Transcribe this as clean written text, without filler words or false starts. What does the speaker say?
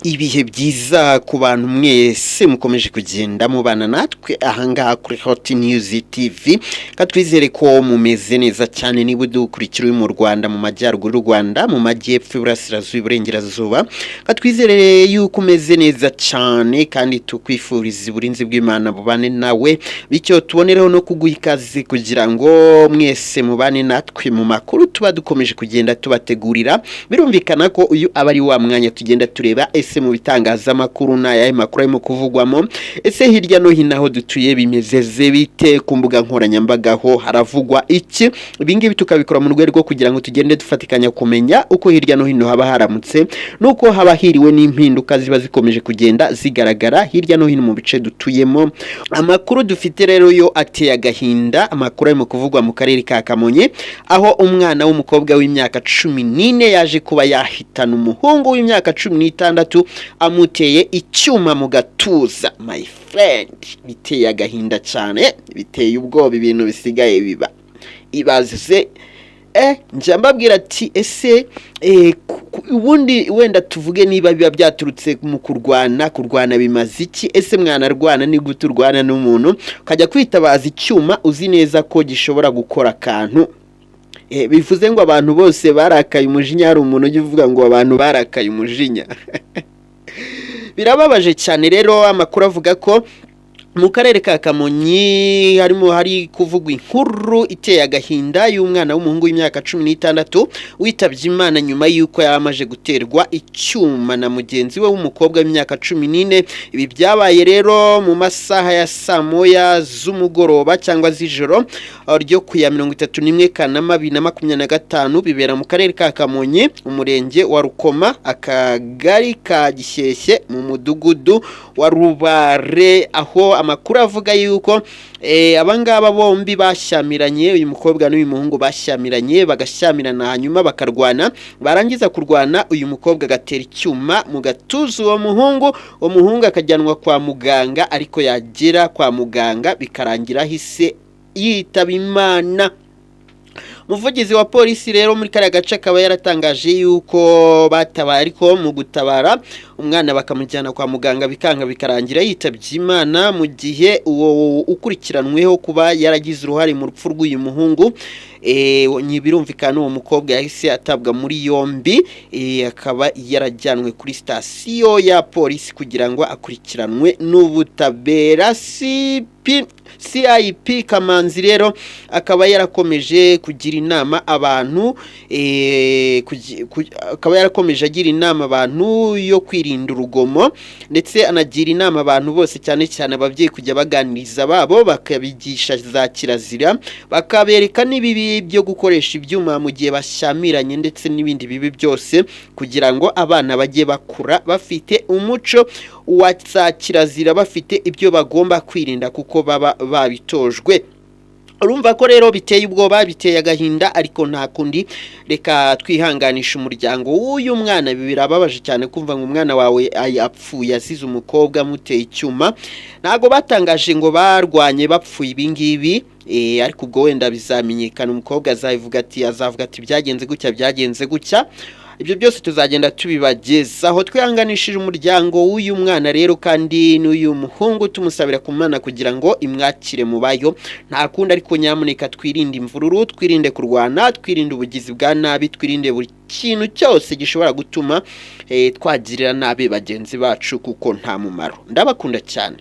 Ibihe byiza ku bantu mwese mukomeje kugenda mubana natwe ahangaha kuri Hot News TV. Katwizere ko mumeze neza cyane. Niba udukurikira uri mu Rwanda, mu majyaruguru y'u Rwanda, mu majyepfo, iburasirazuba, iburengerazuba, katwizere yuko umeze neza cyane kandi tukwifuriza uburinzi bw'Imana bubane nawe. Bityo tubonereho no kuguha ikaze kugira ngo mwese mubane natwe mu makuru tuba dukomeje kugenda tubategurira. Birumvikana ko uyu aba ari wa mwanya tugenda tureba: ese mu bitangazamakuru ni ayahe makuru arimo kuvugwamo? Ese hirya no hino aho dutuye bimeze bite? Ku mbuga nkoranyambaga ho haravugwa iki? Ibi ngibi tukabikora mu rwego rwo kugira ngo tugende dufatikanya kumenya uko hirya no hino haba haramutse nuko haba hiriwe, n'impinduka ziba zikomeje kugenda zigaragara hirya no hino mu bice dutuyemo. Amakuru dufite rero yo ateye agahinda, amakuru arimo kuvugwa mu karere ka Kamonyi, aho umwana w'umukobwa w'imyaka 14 yaje kuba yahitana umuhungu w'imyaka 16 amuteye icyuma mu gatuza. My friend, biteye agahinda cyane, biteye ubwoba ibintu bisigaye biba. Ibaze, njya mbabwira ati ese ubundi wenda tuvuge niba biba byaturutse mu kurwana, kurwana bimaze iki? Ese mwanarwana, ni gute urwana n'umuntu ukajya kwitabaza icyuma uzi neza ko gishobora gukora akantu? Bivuze ngo abantu bose barakaye umujinya. Hari umuntu ujya uvuga ngo abantu barakaye umujinya. Birababaje cyane rero. Amakuru avuga ko mu karere ka Kamonyi harimo hari kuvugwa inkuru iteye agahinda y'umwana w'umuhungu w'imyaka 16 witabye Imana nyuma y'uko yari amaze guterwa icyuma na mugenzi we w'umukobwa w'imyaka 14. Ibi byabaye rero mu masaha ya saa moya z'umugoroba cyangwa z'ijoro ryo ku ya 31 Kanama 2025, bibera mu karere ka Kamonyi, umurenge wa Rukoma, akagari ka Gishyeshye, mu mudugudu wa Rubare, aho amakuru avuga yuko abangaba bombi bashyamiranye, uyu mukobwa n'uyu muhungu bashyamiranye, bagashyamirana, hanyuma bakarwana. Barangiza kurwana, uyu mukobwa agatera icyuma mu gatuza uwo muhungu, uwo muhungu akajyanwa kwa muganga, ariko yagera kwa muganga bikarangira ahise yitaba Imana. Umuvugizi wa polisi rero muri kariya gace akaba yaratangaje yuko batabaye, ariko mu gutabara umwana bakamujyana kwa muganga bikanga, bikarangira yitabye Imana, mu gihe uwo ukurikiranweho kuba yaragize uruhare mu rupfu rw'uyu muhungu, birumvikana uwo mukobwa yahise atabwa muri yombi, akaba yarajyanwe kuri sitasiyo ya polisi kugira ngo akurikiranwe n'ubutabera. CP CIP Kamanzi rero akaba yarakomeje kugira inama abantu, akaba yarakomeje agira inama abantu yo kwirinda urugomo, ndetse anagira inama abantu bose, cyane cyane ababyeyi, kujya baganiriza babo, bakabigisha za kirazira, bakabereka n'ibibi byo gukoresha ibyuma mu gihe bashyamiranye, ndetse n'ibindi bibi byose, kugira ngo abana bajye bakura bafite umuco wa za kirazira, bafite ibyo bagomba kwirinda kuko baba babitojwe. Urumva ko rero biteye ubwoba, biteye agahinda, ariko nta kundi, reka twihanganisha umuryango w'uyu mwana. Ibi birababaje cyane kumva ngo umwana wawe apfuye azize umukobwa amuteye icyuma. Ntabwo batangaje ngo barwanye bapfuye ibi ngibi, ariko ubwo wenda bizamenyekana, umukobwa azavuga ati, azavuga ati byagenze gutya, byagenze gutya. Ibyo byose tuzagenda tubibagezaho. Twihanganishije umuryango w'uyu mwana rero kandi n'uyu muhungu, tumusabira ku Mana kugira ngo imwakire mu bayo. Nta kundi, ariko nyamuneka twirinde imvururu, twirinde kurwana, twirinde ubugizi bwa nabi, twirinde buri kintu cyose gishobora gutuma twagirira nabi bagenzi bacu, kuko nta mumaro. Ndabakunda cyane.